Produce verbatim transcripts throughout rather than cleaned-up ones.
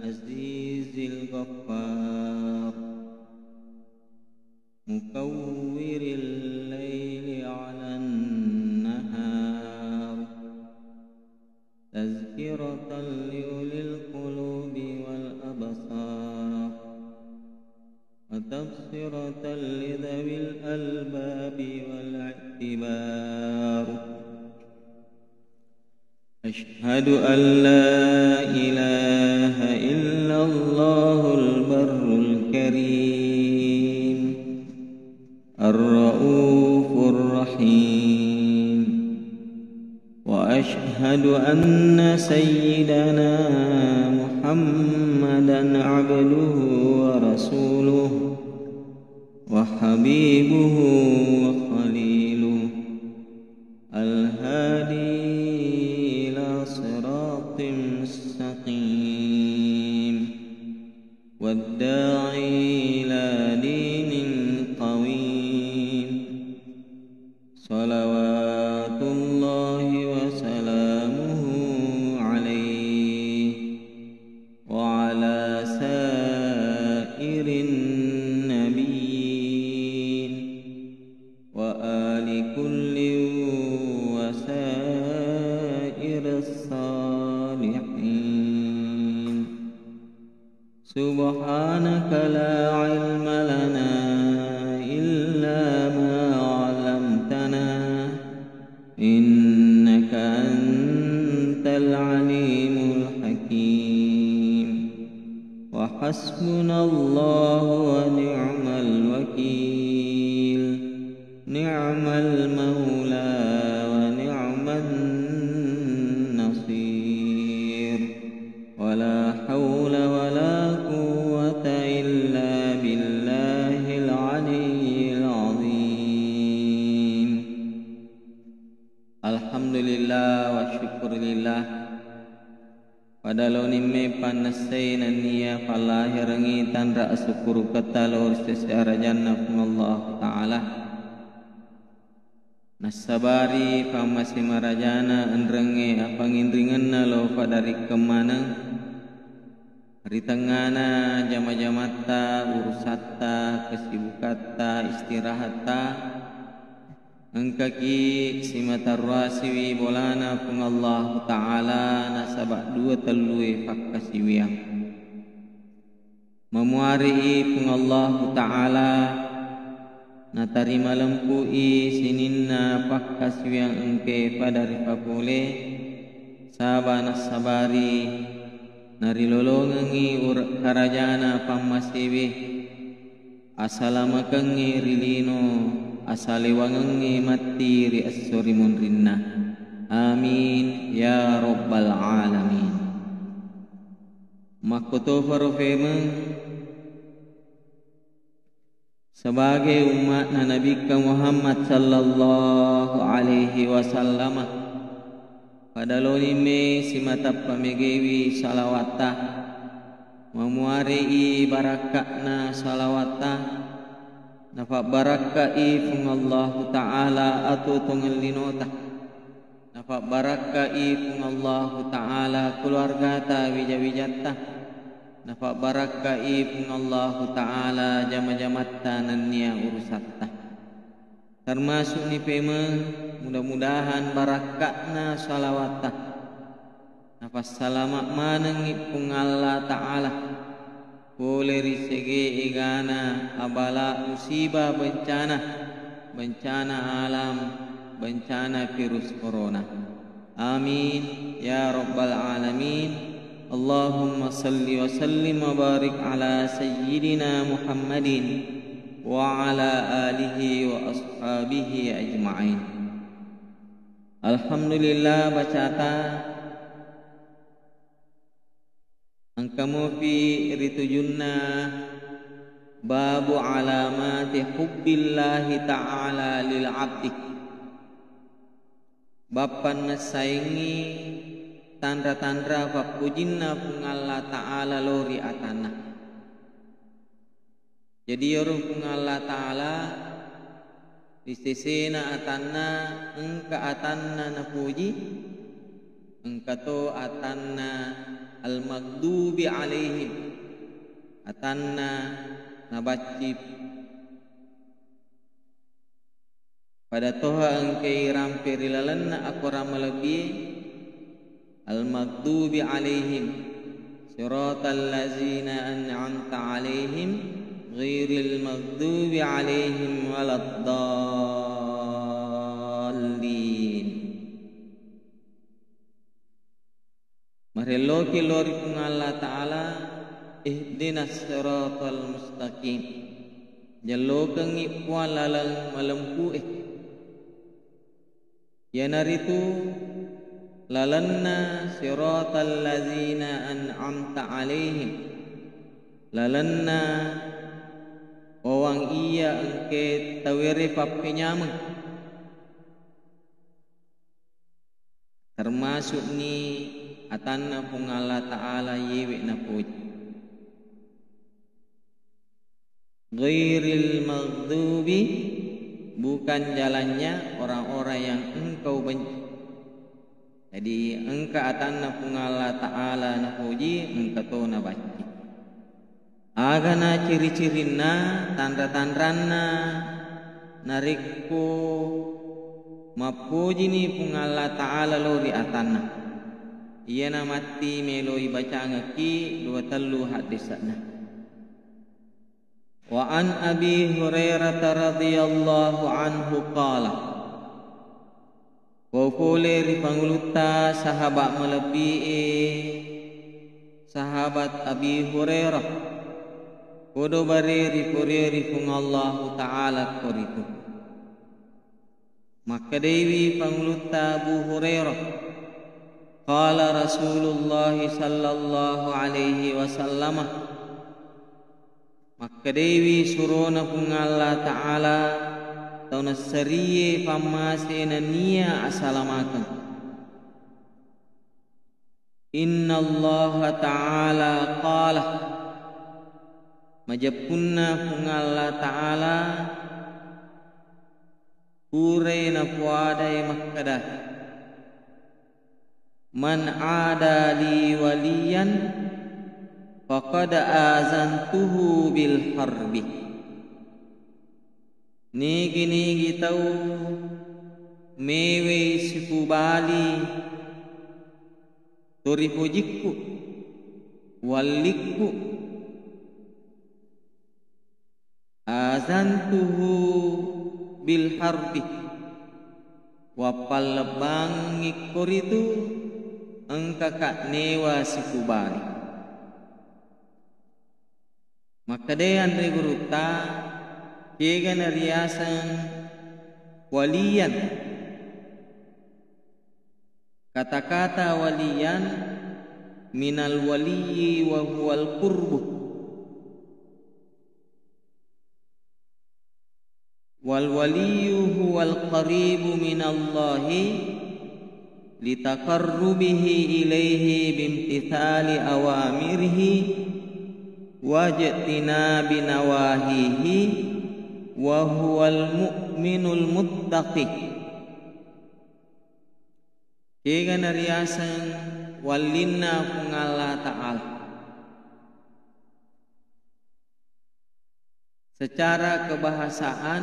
العزيز الغفار، مكور الليل على النهار، تذكرة لأولي القلوب والأبصار، وتبصرة لذوي الألباب والاعتبار. أشهد أن لا إله إلا الله البر الكريم الرؤوف الرحيم، وأشهد أن سيدنا محمدا عبده ورسوله وحبيبه وخليله، الهادي إلى صراط مستقيم، والداعي إلى دين قويم، صلوات الله وسلامه عليه وعلى سائر النبيين وآل كل وسائر الصالحين. سبحانك لا علم لنا إلا ما علمتنا، إنك أنت العليم الحكيم. وحسبنا الله ونعم الوكيل، نعم المولى ونعم النصير، ولا حول ولا قوة إلا بالله العلي العظيم. الحمد لله والشكر لله. Pada laonimme pannessai nennia pallaherengngi tanra asukkuruketta lao ri sese arajanna Puang Allahu Ta'ala. Nassabari pammase marajana enrengnge apanginringenna lao padarikkeng maneng ri tengngana jama-jamatta, urusatta, kesibukatta, istirahatta. Engkaki simatarruasiwi bolana Puang Allahu Ta'ala nasaba dua tellue fakkasiwiang. Mamuarii Puang Allahu Ta'ala natarima lempui sininna fakkasiwiang engke pada ripapole, saba nassabari narilolongengngi ur-, karajana pammasewe, asalamakengngi ri lino, asalewangengngi matti ri esso ri munrinna. Amin ya rabbal alamin. Makkotofaro femeng sebagai umma'na Nabikka Muhammad sallallahu alaihi wasallam, pada laonimme simatappa megewi salawatta, mamuarii barakka'na salawatta, nafabbarakkai Puang Allahu Ta'ala atuo tongeng linota. Nafabbarakkai Puang Allahu Ta'ala keluargata wija-wijatta. Nafabbarakkai Puang Allahu Ta'ala jama-jamatta nennia urusatta. Termasukni pemeng, mudah-mudahan barakka'na salawatta nafassalama manengngi Puang Allah Ta'ala pole ri sege egana abala musibah bencana, bencana alam, bencana virus corona. Amin ya rabbal alamin. Allahumma salli wa sallim wa barik ala sayyidina Muhammadin wa ala alihi wa ashabihi ajma'in. Alhamdulillah, bacata engka mopi ri tujunna babu alamati hubbillahi ta'ala lil abdi. Bab pannessaengngi tanra-tanra fappujinna Puang Allah Ta'ala lao ri atanna. Jadi, iyaro Puang Allah Ta'ala ri sesena atanna, engka atanna napuji, engkato atanna al-maghdubi alaihim, atanna nabacci pada toha engkai rampe ri lalenna akorang malebbie, al-maghdubi alaihim, siratal ladzina an'amta alaihim, ghairil maghdubi alaihim waladdallin. Marelloki lao ri Puang Allah Ta'ala, ihdinas siratal mustaqim. Jellokengngi Puang laleng malempu'e. Iyanaritu lalenna siratal ladzina an'amta alaihim. Lalenna wawang iya engke tawere pappenyameng. Termasukni atanna Puang Allah Ta'ala yewe napoji. Ghairil maghdubi, bukan jalannya orang-orang yang engkau benci. Jadi, engka atanna Puang Allah Ta'ala napoji, engka to nabacci. Agana ciri-cirinna, tanra-tanranna, narekko mappojini Puang Allah Ta'ala lao ri atanna. Iyana matti meloi bacangekki dua tellu haddese'na. Wa an Abi Hurairah radhiyallahu anhu qala, Ko pole ri pangulutta sahaba malebbi'e, sahabat Abi Hurairah, podo bare ri pore ri Puang Allahu Ta'ala koritu. Makkedaiwi pangulutta Abu Hurairah, qala Rasulullah sallallahu alaihi wasallam, Makkedaiwi surona Puang Allah Ta'ala, tau nasserie pammase nennia asalamakeng. Innallaha ta'ala qala, majeppunna Puang Allah Ta'ala purai napoadai makkeda, Man ada li waliyan faqad azantuhu bil harbi. Nigi-nigi tau mewei sipubali to ripojikku, wallikku, azantuhu bil harbi, wappallebbangengngi koritu engkaka newa sipubali. Makkedai anre gurutta, kega nariaseng waliyan? Kata-kata waliyan minal waliyyi wa huwal qurbu. Wal waliyyu huwal qaribu minallahi litaqarrubihi ilaihi bimtithali awamirihi wajtinabi nawahihi wa huwal mu'minul muttaqi. Kega nariaseng wallinna Puang Allah Ta'ala? Secara kebahasaan,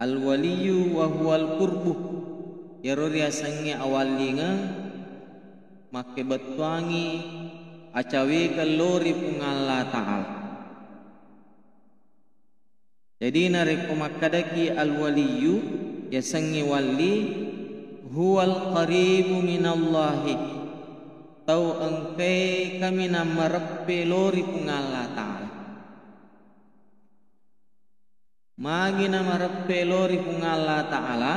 al-waliyyu wa huwal qurbu, iyaro riasengnge awallingeng, makkebettuangngi acawekeng lao ri Puang Allah Ta'ala. Jadi, narekko makkedaki al-waliyyu, yasengnge walli, huwal qaribu minallahi, tau engkae kaminang mareppe lao ri Puang Allah Ta'ala. Magi namareppe lao ri Puang Allah Ta'ala?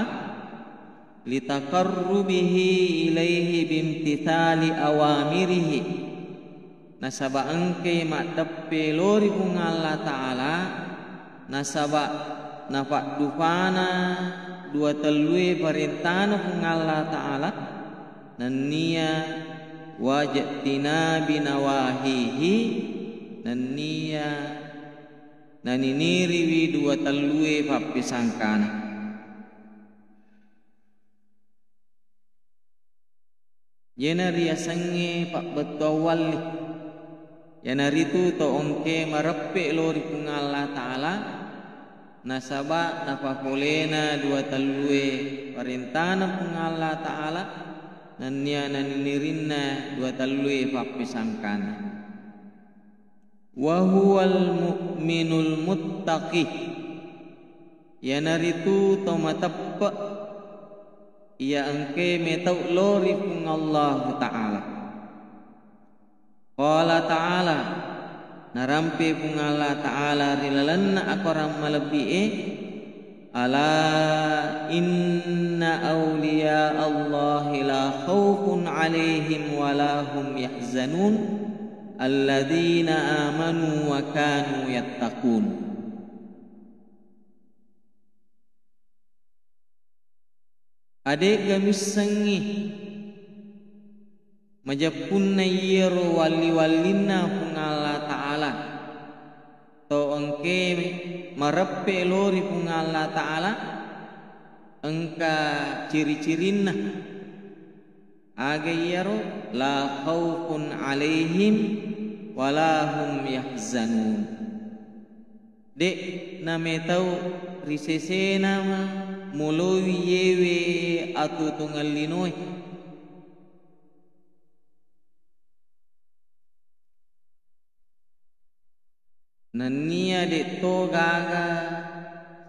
Litaqarrubihi ilaihi bimtithali awamirihi. Nasaba engkai maddeppe lao ri Puang Allah Ta'ala, nasaba napaddupana dua tellue parentana Puang Allah Ta'ala, nennia wajtinabi nawahihi, nennia naniniriwi dua tellue pappesangkana. Iyena riasengnge pabbettuang walli, iyanaritu to engkae mareppe lao ri Puang Allah Ta'ala, nasaba napapolena dua tellue parentana Puang Allah Ta'ala, nennia naninirinna dua tellue pappesangkana. Wa huwal mu'minul muttaqi, iyanaritu to mateppe' iya engkae metau lao ri Puang Allah Ta'ala. Qala Ta'ala, narampe Puang Allah Ta'ala ri lalenna akorang malebbi'e, ala inna awliya Allahi la khaufun alaihim wa la hum yahzanun, alladzina amanu wa kanu yattaqun. Ade'ga missengngi majeppunna iyaro walli-wallinna Puang Allah Ta'ala, to engkae mareppe lao ri Puang Allah Ta'ala, engka ciri-cirinna. Aga iyaro? La khaufun alaihim wa la hum yahzanun. De' nametau ri sesena moloi yewe atuo-tuongeng linoe. Nennia de'to gaga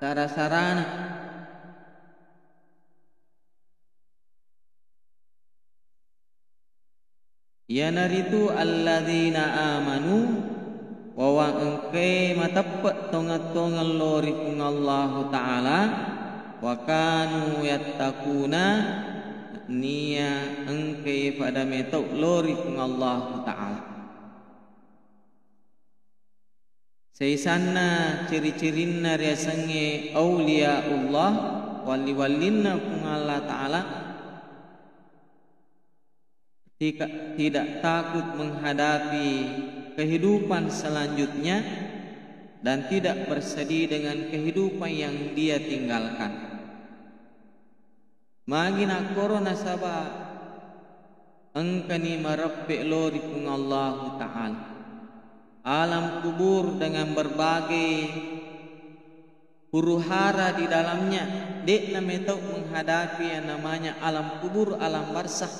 sara-sarana. Iyanaritu alladzina amanu, wawang engkae mateppe' tongeng-tongeng lao ri Puang Allahu Ta'ala, wa kanu yattaquna, nennia engkae pada metau lao ri Puang Allahu Ta'ala. Saisanna ciri-cirinna riasengnge auliyaullah, walli-wallinna Puang Allah Ta'ala, tika-, tidak takut menghadapi kehidupan selanjutnya dan tidak bersedih dengan kehidupan yang dia tinggalkan. Magi nakkoro? Nasaba engkani mareppe' lao ri Puang Allahu Ta'ala. Alam kubur dengan berbagai huru-hara di dalamnya, de'na metau menghadapi yang namanya alam kubur, alam barzakh.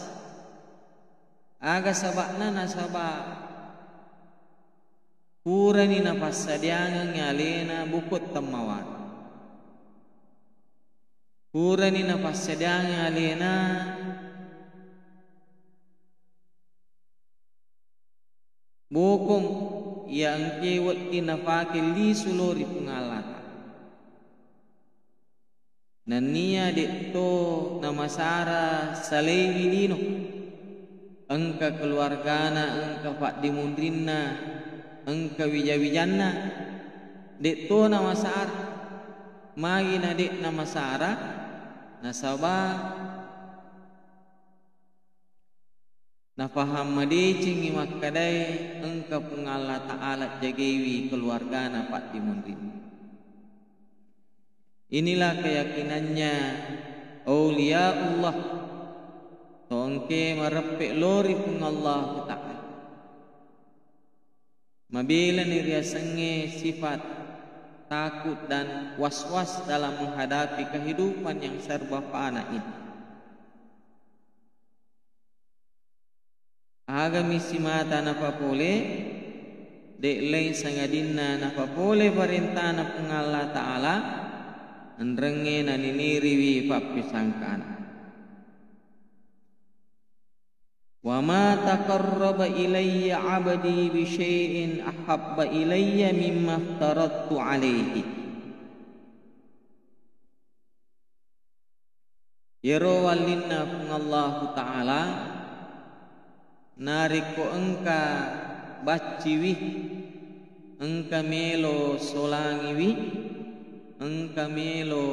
Aga saba'na? Nasaba purani napassadiangengngi alena bokong temmawa. Purani napassadiangengngi alena bokong iya engkae wedding napake lisu lao ri Puang Allah Ta'ala. Nennia de'to namasara salaiwi lino, engka keluargana, engka paddimunrinna, engka wija-wijanna, de'to namasara. Magi na de' namasara? Nasaba nafahang madecengngi makkedae engka Puang Allah Ta'ala jagaiwi keluargana paddimunrinna. Inilah keyakinannya auliyaullah, to engkae mareppe' lao ri Puang Allahu Ta'ala. Mabelani riasengnge sifat takut dan was-was dalam menghadapi kehidupan yang serba fana ini. Agami simata napapole, de' laing sangadinna napapole parentana Puang Allah Ta'ala, enrengnge naniniriwi pappesangkana. Wa ma taqarraba ilayya abdi bi syai'in ahabba ilayya mimma aftaradtu alaihi. Iyaro wallinna Puang Allahu Ta'ala, narekko engka bacciwi, engka melo solangiwi, engka melo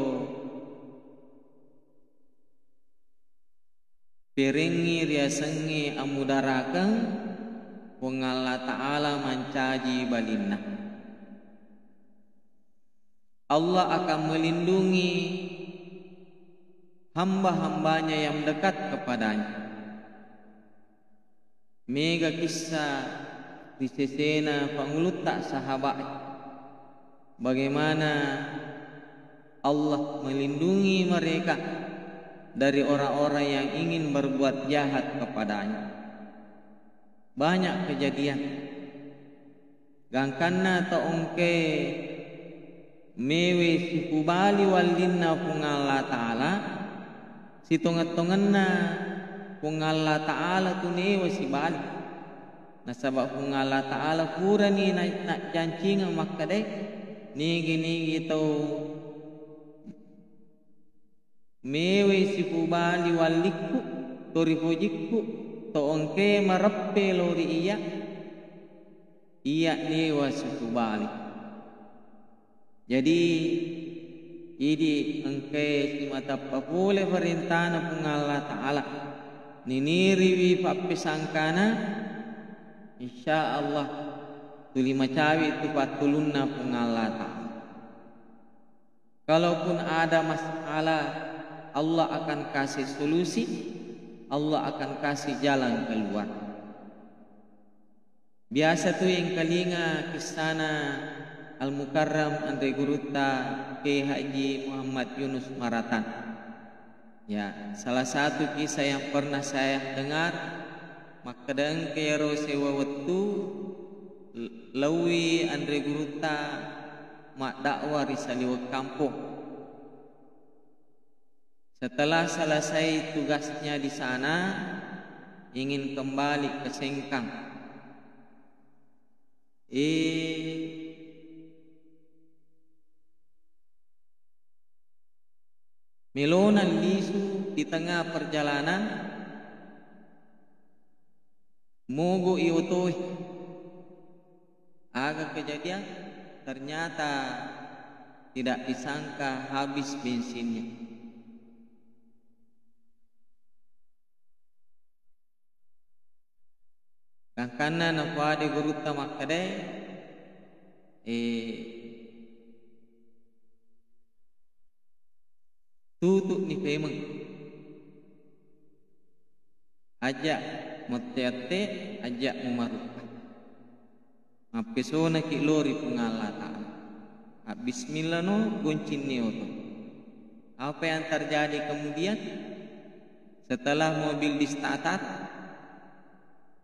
perengngi riasengnge amudarakeng, Puang Allah Ta'ala mancaji balinna. Allah akan melindungi hamba-hambanya yang dekat kepadanya. Mega kissa ri sesena pangulutta sahabat, bagaimana Allah melindungi mereka dari orang-orang yang ingin berbuat jahat kepadanya. Banyak kejadian. Gangkanna tau engkae mewe sipubali wallinna Puang Allah Ta'ala, sitongeng-tongenna Puang Allah Ta'ala tu newe sibali. Nasaba Puang Allah Ta'ala purani na-, najjancingeng makkedae, nigi-nigi tau mewe sipubali wallikku, to ripojikku, to engkae mareppe lao ri iyya, iyya newa sipubali. Jadi, idi engkae simateppa pole parentana Puang Allah Ta'ala, niniriwi pappesangkana, insya Allah tuli macawe tu pattulunna Puang Allah Ta'ala. Kalaupun ada masalah, Allah akan kasih solusi, Allah akan kasih jalan keluar. Biasa tu engkalinga kissana Al-Mukarram Anre Gurutta Kiai Haji Muhammad Yunus Maratan. Ya, salah satu kisah yang pernah saya dengar, makkeda engka iyaro sewa wettu, l-, laowi Anre Gurutta maddakwa ri saliweng kampong. Setelah selesai tugasnya di sana, ingin kembali ke Sengkang. Eh, melona lisu di tengah perjalanan, mogok i otoe. Aga kejadian? Ternyata tidak disangka habis bensinnya. Gangkanna napoada gurutta makkedae, eh, tutu'ni pemeng. Aja muatte-atte, aja mumarukka. Mappesonaki lao ri Puang Allah Ta'ala. Abbismillano, goncinni oto. Apa yang terjadi kemudian? Setelah mobil di-start,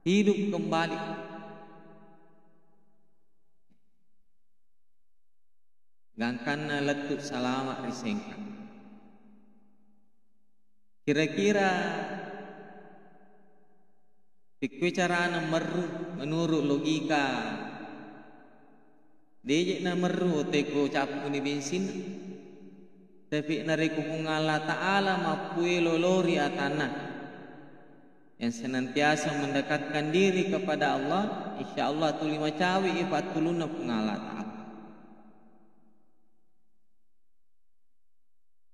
hidup kembali. Gangkanna lettu salama ri Sengkang. Kira-kira pekkui carana merru menurut logika? Deje na merru teko cappuni bensin. Tapi narekko Puang Allah Ta'ala mappuelo lao ri atanna, yang senantiasa mendekatkan diri kepada Allah, insya Allah tuli macawe i pattulunna Puang Allah Ta'ala.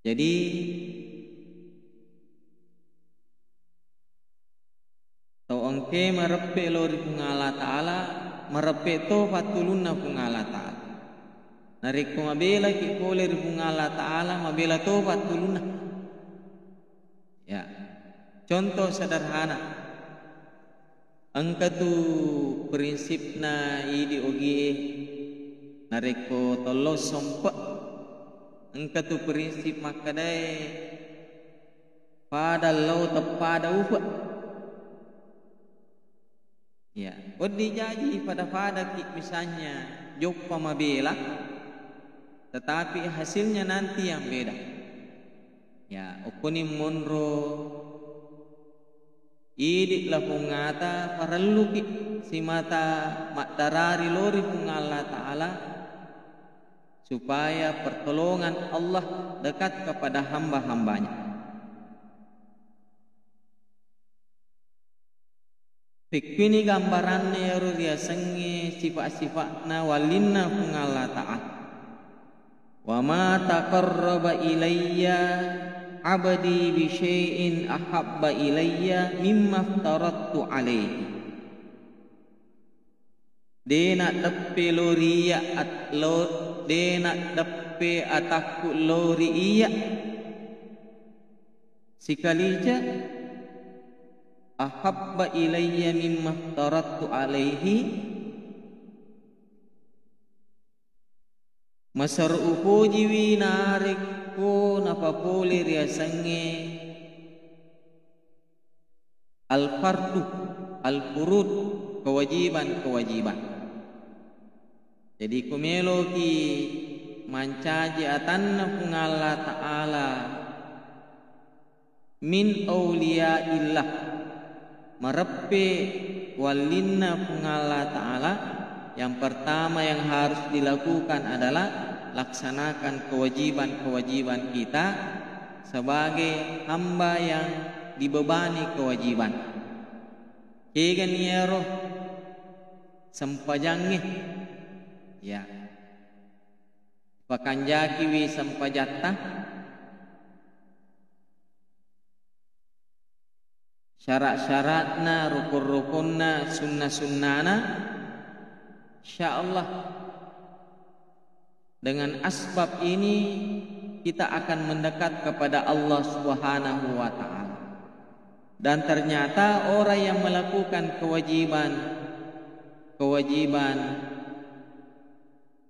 Jadi, tau engkae mareppe lao ri Puang Allah Ta'ala, mareppe to pattulunna Puang Allah Ta'ala. Narekko mabelaki pole ri Puang Allah Ta'ala, mabela to pattulunna. Ya. Contoh sederhana. Engka tu prinsipna idi ogie, narekko tollo sompe, engka tu prinsip makkedae, pada lao teppada upe. Ya, wedding jaji pada-padaki misalnya joppa mabela, tetapi hasilnya nanti yang beda. Ya, okkoni monro idi lapongngata parelluki simata maddarari lao ri Puang Allah Ta'ala, supaya pertolongan Allah dekat kepada hamba-hambanya. Pekkini gambaranna iyaro riasengnge sifa-sifa'na wallinna Puang Allah Ta'ala. "Wa ma taqarraba ilayya abdi bi syai'in ahabba ilayya mimma aftaradtu alaihi." De naddeppe lo ri iyya at-, lo, de naddeppe atakku lo ri iyya sikalica ahabba ilayya mimma aftaradtu alaihi, maseru upojiwi narekko napapole riasengnge al-fardu, al-furud, kewajiban-kewajiban. Jadi, ku meloki mancaji atanna Puang Allah Ta'ala, min auliyaillah, mareppe wallinna Puang Allah Ta'ala, yang pertama yang harus dilakukan adalah laksanakan kewajiban-kewajiban kita sebagai hamba yang dibebani kewajiban. Kegani iyaro sempajangnge? Ya. Pakanjakiwi sempajatta, syarat-syaratna, rukun-rukunna, sunna-sunnana, insyaallah, dengan asbab ini kita akan mendekat kepada Allah Subhanahu wa Ta'ala. Dan ternyata orang yang melakukan kewajiban, kewajiban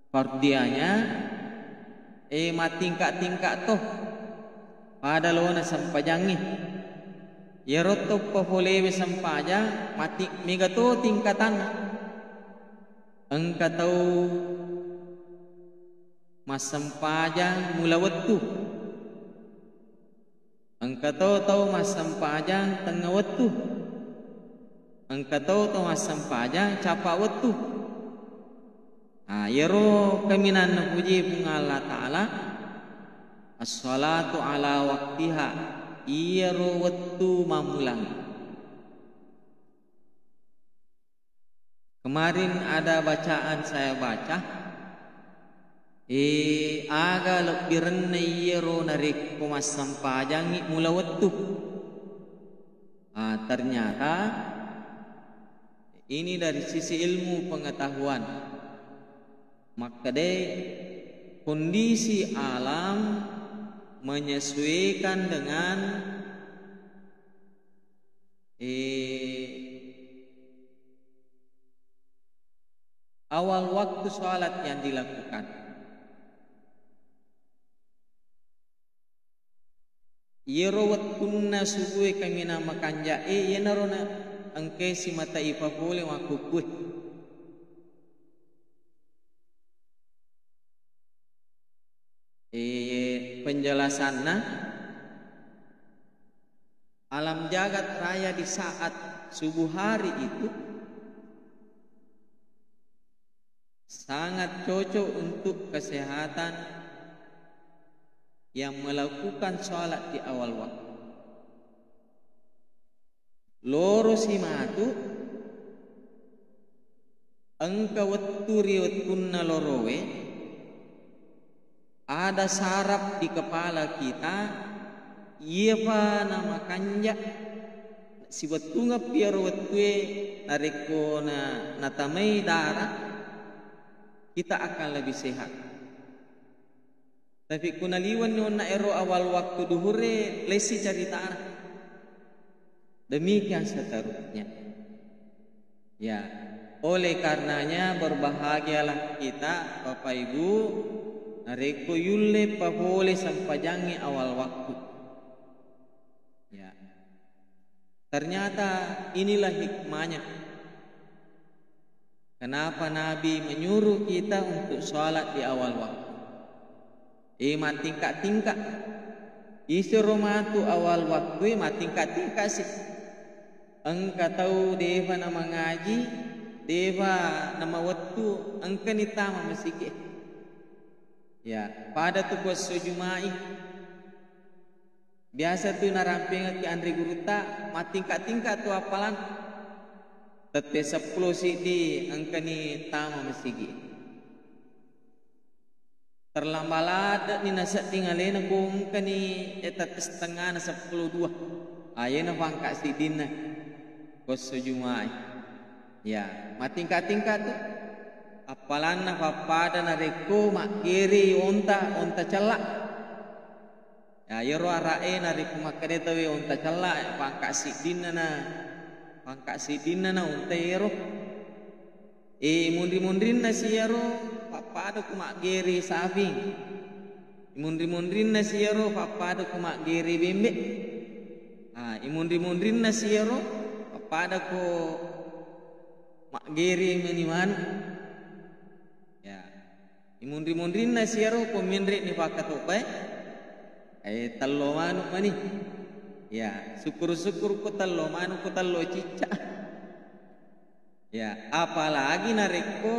fardianya, eh, matingka-tingka to pada lona sempajangnge. Iyaro to papolewe sempajang, mati-, mega to tingkatanna. Engka tau massempajang mula wettu. Engka to tau massempajang tengnga wettu. Engka to tau massempajang capa wettu. Ah, iyaro kaminang napuji Puang Allah Ta'ala, as-salatu ala waqtiha, iyaro wettu mammulang. Kemarin ada bacaan saya baca, eh, aga lebbirenna iyaro narekko massempajangngi mula wettu. Ah, ternyata ini dari sisi ilmu pengetahuan. Makkedai kondisi alam menyesuaikan dengan, eh, awal waktu sholat yang dilakukan. Iyaro wettunna subue kaminang makanja'e, iyanaro na engkae simata ipapole makkukkue. Eh, penjelasanna, alam jagat raya di saat subuh hari itu sangat cocok untuk kesehatan yang melakukan sholat di awal waktu. Lorosi matu, engka wettu ri wettunna loroe, ada saraf di kepala kita, iyapa namakanja siwettungeng piaro wettue, narekko na-, natamai darah, kita akan lebih sehat. Tapi ku naliwenni onna ero awal waktu duhure, lesi caritana. Demikian seterusnya. Ya, oleh karenanya berbahagialah kita, Bapak Ibu, narekko yulle papole sempajangngi awal waktu. Ya. Ternyata inilah hikmahnya. Kenapa Nabi menyuruh kita untuk sholat di awal waktu? Eh, matingka-tingka. Isero matu awal waktu, eh, matingka-tingka sih. Engka tau defa namangaji, defa namawettu, engkani tama masigi. Ya, pada tu ku esso Juma'i. Biasa tu narampengekki anre gurutta, matingka-tingka tu appalang. Tette seppulo siddi engkani tama masigi. Terlambat ladde'ni nasedding alena ko engkani, eh, tette setengana seppulo dua. Ayena pangka siddinna. Ko esso Juma'i. Ya, matingka-tingka tu. Appalanna pappada narekko makkeri onta, onta cella. Ya, iyaro ara'e narekko makkeda tauwe onta cella, pangka siddinna na Pangka siddinna naunta iyaro. E, munri-munrinna siyaro pappada ku maggere sapi. Munri-munrinna siyaro pappada ku maggere bembe. Ah, imunri-munrinna siyaro pappada ku maggere meni manu. Ya. Imunri-munrinna siyaro ko menre ni pakkatobbae, eh, tello manu mani. Ya, syukur-syukur ko tello manu, ko tello cicca. Ya, apalagi narekko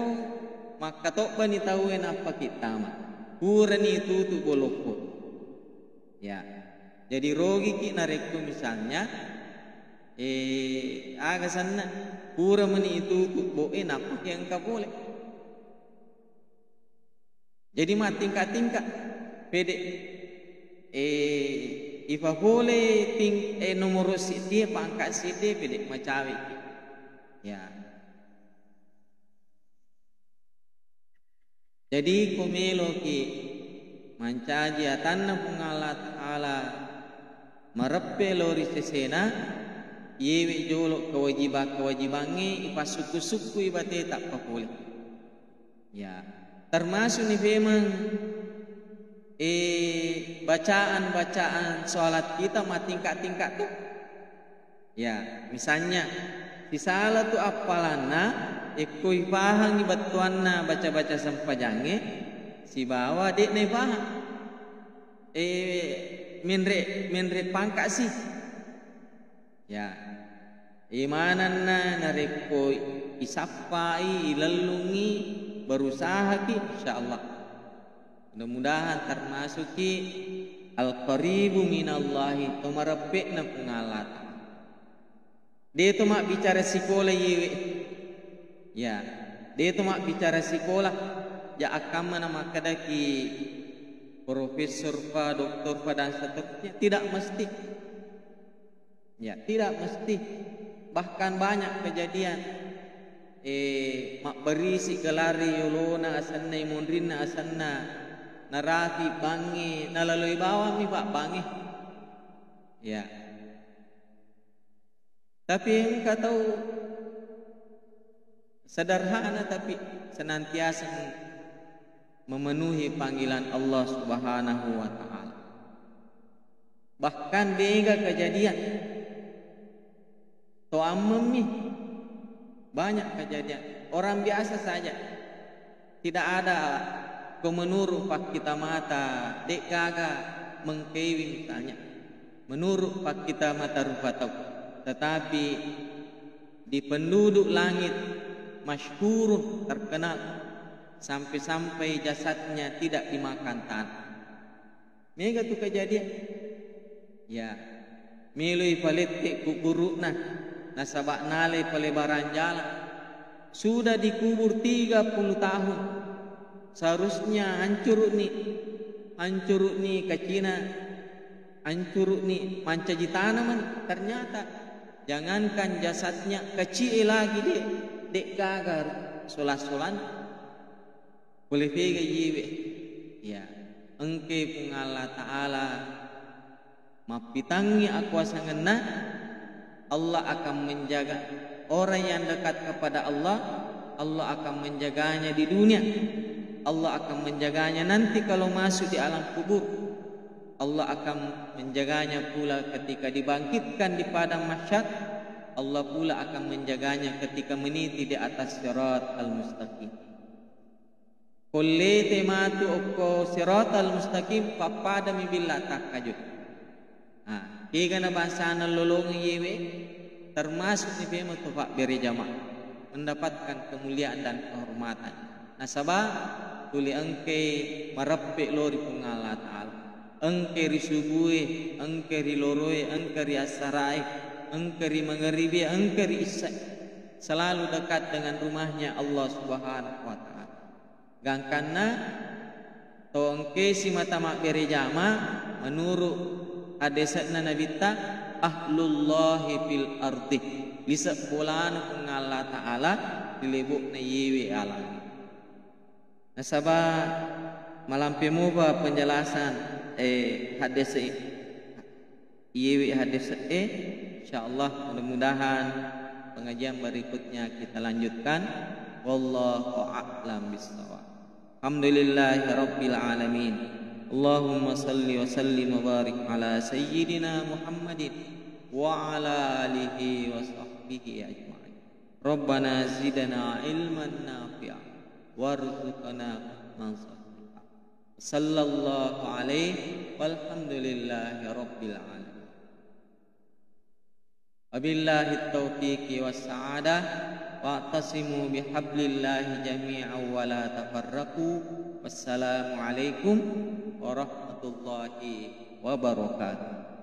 makkatobbani tauwe nappa kittama. Purani tutu bolokko. Ya. Jadi rogiki narekko misalnya, eh, aga senna, pura meni itutu boe nappa ki engka pole. Jadi mattingka-tingka, pede. Eh, ipapole ting-, eh, nomoro siddie, pangka siddie, pede macawe. Ya. Jadi ko meloki mancaji atanna Puang Allah Ta'ala mareppe lao ri sesena, yewe jolo kewajiban-kewajibangnge ipassukku-sukkui bateta papole. Ya, termasuk ni memang, eh, bacaan-bacaan sholat kita matingkat-tingkat tuh. Ya, misalnya, sisala tu appalanna, ekko ifahangi bettuanna baca-baca sempajangnge, sibawa de'na ifahang. Eh, menre, menre pangka si. Ya, imananna narekko isappai, ilellungi, berusahaki, insyaallah. Mudah-mudahan termasuki al-qaribu minallahi, to mareppe'na Puang Allah Ta'ala. De to mabbicara sikola yewe. Ya, de to mabbicara sikola. Ja akkamma na makkedaki profesor fa, doktor fa, dan seterusnya, tidak mesti. Ya, tidak mesti. Bahkan banyak kejadian, eh, mabberisi gelari yolona asenna, imunrinna asenna, narapi bangi, nalaloi bawang mi, Pak, bangi. Ya. Tapi engka tau sederhana tapi senantiasa memenuhi panggilan Allah Subhanahu wa Ta'ala. Bahkan mega kejadian, to ammemmi, banyak kejadian. Orang biasa saja. Tidak ada ko menurut pakkita mata, de'gaga mengkewi misalnya. Menurut pakkita mata rupa tau. Tetapi di penduduk langit masyhurun, terkenal, sampai-sampai jasadnya tidak dimakan tanah. Mega tu kejadian. Ya, meloi palette kuburu'na, nasaba nalai pelebaran jalan. Sudah dikubur tiga puluh tahun. Seharusnya hancuruni, hancuruni kacina, hancuruni mancaji tanah mani. Ternyata jangankan jasadnya, kacie lagi de, de'gaga sola-solana. Pole pega yewe. Ya, engke Puang Allah Ta'ala mappitangngi akuasangenna, Allah akan menjaga orang yang dekat kepada Allah, Allah akan menjaganya di dunia, Allah akan menjaganya nanti kalau masuk di alam kubur, Allah akan menjaganya pula ketika dibangkitkan di padang mahsyar, Allah pula akan menjaganya ketika meniti di atas sirat al-mustaqim. Kollete matu okko siratal mustaqim, pappadami billa takkajo. Ah, kegana bangsana lolongeng yewe, termasuk ni pemeng to pabbere jamaah, mendapatkan kemuliaan dan kehormatan. Nasaba tuli engke mareppe lo ri Puang Allah Ta'ala. Engke ri subue, engke ri loroe, engke ri assarae, engke ri mangaribe, engke ri issae. Selalu dekat dengan rumahnya Allah Subhanahu wa Ta'ala. Gangkanna to engke simata mabbere jama, menurut hadese'na Nabitta, "Ahlullahi fil ardi", lise bolana Puang Allah Ta'ala ri lebo'na yewe alam. Nasaba malampe mopa penjelasan, eh, hadese, yewe hadese'e, insyaallah, mudah-mudahan Pengajian berikutnya kita lanjutkan. Wallahu a'lam bishawab. Alhamdulillahi rabbil alamin. Allahumma salli wa sallim wa barik ala sayyidina Muhammadin wa ala alihi wa sahbihi ajma'in. Rabbana zidna ilman nafi'a warzuqna fahman shahiha. Sallallahu alaihi walhamdulillahi rabbil alamin. Wabillahi taufiqi wassa'adah. Wa'tasimu bihablillahi jami'an wa la tafarraqu. Wassalamualaikum warahmatullahi wabarakatuh.